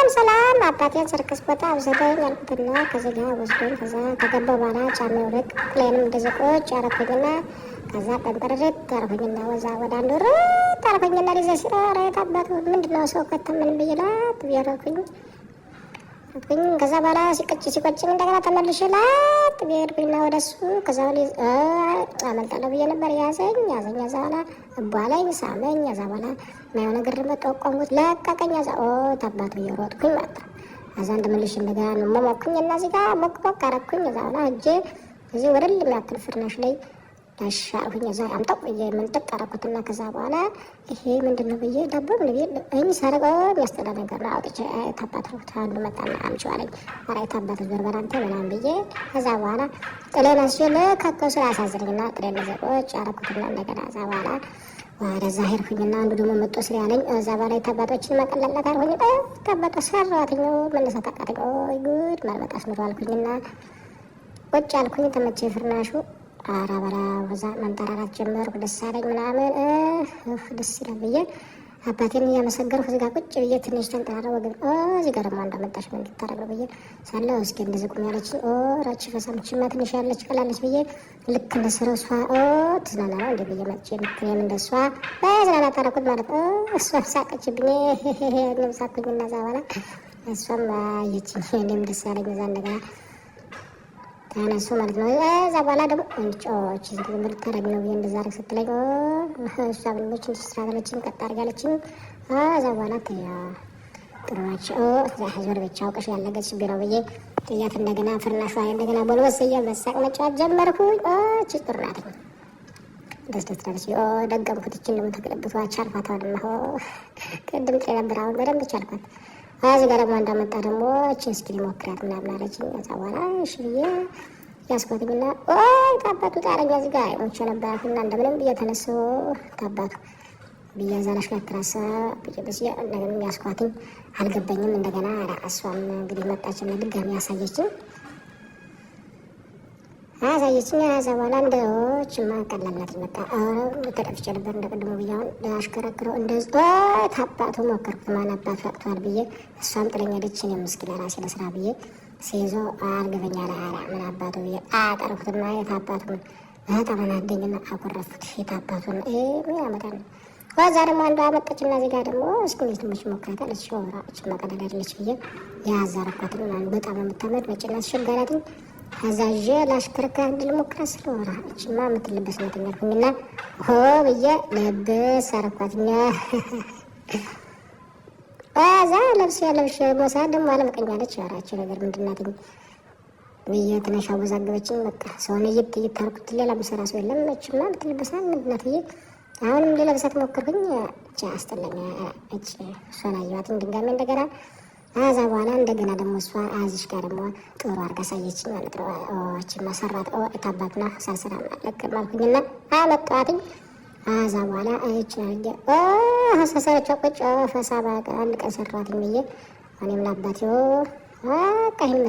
ሰላም አባቴን ሰርከስ ቦታ ውሰደኝ አልኩትና ከዚህ ጋር ወስዶኝ ከዛ ከገባሁ በኋላ ጫማ ውልቅ ጥሌንም እንደዚህ ቁጭ አረኩኝና ከዛ ጠንጠርርት አረኩኝና ወዛ ወደ አንዱ ርጥ አረኩኝና ሊዘ ሲል ኧረ የት አባቱ ምንድነው ሰው ከተምን ብዬ ላት ብዬ አረኩኝ። ከዛ በኋላ ሲቀጭ ሲቆጭኝ እንደገና ተመልሼ ላጥ ብዬ ሄድኩኝና ወደ እሱ። ከዛ አመልጣለሁ ብዬ ነበር። ያዘኝ ያዘኝ። ከዛ በኋላ እቧለኝ ሳመኝ። ከዛ በኋላ የማየው ነገር ደግሞ ጠቆምኩት፣ ለቀቀኝ። ከዛ ኦ ታባቱ ብዬ ሮጥኩኝ ማለት ነው። ከዛ እንደመልሼ እንደገና ሞሞኩኝ እና እዚህ ጋር ሞቅ ሞቅ አደረኩኝ። ከዛ በኋላ እጄ እዚህ ወደል የሚያክል ፍርናሽ ላይ ላሻርሁኝ እዛ አምጠው ብዬ ምንጥቅ አደረኩትና ከዛ በኋላ ይሄ ምንድን ነው ብዬ ዳቦ ምን ብዬ እኝ ሳረገው የሚያስጠላ ነገር ነው። አውጥቼ ታባት አልኩት። አንዱ መጣና አምጪው አለኝ። ኧረ የታባት ዞር በል አንተ ምናምን ብዬ ከዛ በኋላ ጥሌን አንስቼ ልከከው ስለ አሳዝነኝና ጥሌን ለዘቆች አደረኩትና እንደገና ከዛ በኋላ ወደዛ ሄድኩኝና አንዱ ደግሞ መጦ ስለ ያለኝ እዛ በኋላ የታባቶችን መቀለላት አልኩኝ። ታባቶ ሰራተኛው መነሳት አቃተኝ። ኦይ ጉድ መልበጣ አስምሮ አልኩኝና ቁጭ አልኩኝ። ተመቼ ፍርናሹ አራ በላ ወዛ መንጠራራት ጀመርኩ። ደስ አለኝ ምናምን ደስ ይላል ብዬ አባቴን እያመሰገንኩ እዚህ ጋር ቁጭ ብዬ ትንሽ ተንጠራራ ወግብ እዚህ ጋር ደግሞ አንዷ መጣች። ምን ልታረግ ነው ብዬ ሳለ እስኪ እንደዚህ ቁሚ ያለችኝ ራች ፈሳምችማ ትንሽ ያለች ቀላለች ብዬ ልክ እንደ ስረው እሷ ትዝናና ነው እንደ ብዬ መጥቼ ልክ እኔም እንደሷ በዝናና ታረኩት ማለት እሷም ሳቀችብኝ። እኔም ሳቅኩኝ እና እዛ በኋላ እሷም አየችኝ። እኔም ደስ አለኝ። እዛ እንደገና ተነሱ ማለት ነው። እዛ በኋላ ደግሞ እንጮች ዝም ልታረግ ነው ብዬ እንደዛ አድርግ ስትለኝ እሷ ብሎች እንድትስራ አለችኝ። ቀጥ አድርጋለችኝ። እዛ በኋላ ተያ ጥሩ ናቸው። እዛ ዞር ብቻ አውቀሽ ያለገችብኝ ነው ብዬ ጥያት እንደገና ፍርናሿ እንደገና ቦልበስ እያል መሳቅ መጫወት ጀመርኩኝ። እቺ ጥሩ ናት። ደስ ደስ ላለች ደገምኩት። እችን ደግሞ ተገለብቷ ቻልኳት። አሁንማ ቅድም ጥሬ ነበር፣ አሁን በደንብ ቻልኳት። እዚህ ጋር ደግሞ እንዳመጣ ደግሞ እችን እስኪ ሊሞክራት ምናምን አለችኝ። ከዛ በኋላ እሺ ብዬ ያስኳትኝና ኦይ ታባቱ ጣለኝ። እዚህ ጋር ሞቼ ነበርኩና እንደምንም ብዬ ተነሳሁ። ታባቱ ብዬ እዛ ላሽከረክራት ብዬ በዚህ እንደምንም ያስኳትኝ አልገባኝም። እንደገና እሷም እንግዲህ መጣችና ድጋሚ ያሳየችኝ አሳየችኝ። ከዛ በኋላ እንደዎችማ ቀላል ናት። መጣ ተደፍቼ ነበር እንደ ቅድሙ ብዬ አሁን ላሽከረክረው እንደዚ ታባቱ ሞከርኩት። ማን አባቱ አቅቷል ብዬ እሷም ጥለኝ ሄደች። እኔም እስኪ ለራሴ ለስራ ብዬ ሲይዞ አልገበኛ ለራ ምን አባቱ ብዬ አጠርኩትና የታባቱ ምን በጣም አናደኝና አኮረፍኩት። የታባቱ ምን ያመጣል? ከዛ ደግሞ አንዷ መጣችና እዚህ ጋር ደግሞ እስኪ እንዴት ነው ሞክራት አለች። ሾራ እችማ ቀላል አይደለች ብዬ ያዛረኳት በጣም የምታምር ነጭና አስቸጋራትኝ። ከዛ ይዤ ላሽከረክራት እንድልሞክራት ስለወራ እችማ የምትለበስ ናት አልኩኝና ሆ ብዬ ለብስ አረኳትኛ። ከዛ ለብስ ለብሽ ሞሳ ደግሞ አለመቀኛለች ያራቸው ነገር ምንድን ናት ብዬ ትንሽ አወዛገበችኝ። በቃ ሰውን እይት እይት አልኩት። ሌላ ምሰራ ሰው የለም። እችማ የምትለበስ ናት ምንድን ናት ብዬ አሁንም ልለብሳት ሞከርኩኝ። እች አስጠላኝ። እች እሷን አየኋትኝ ድጋሜ እንደገና ከዛ በኋላ እንደገና ደግሞ እሷ አዝሽ ጋር ደግሞ ጥሩ አድርጋ አሳየችኝ ማለት ነው። እቺ መሰራት ታባትና ሳልሰራ ለቅም አልኩኝና አመጣኋትኝ። ከዛ በኋላ እች አድርጌ ሰሰረቿ ቁጭ ፈሳ አንድ ቀን ሰራትኝ ብዬ እኔም ለአባቴ በቃ ይሄን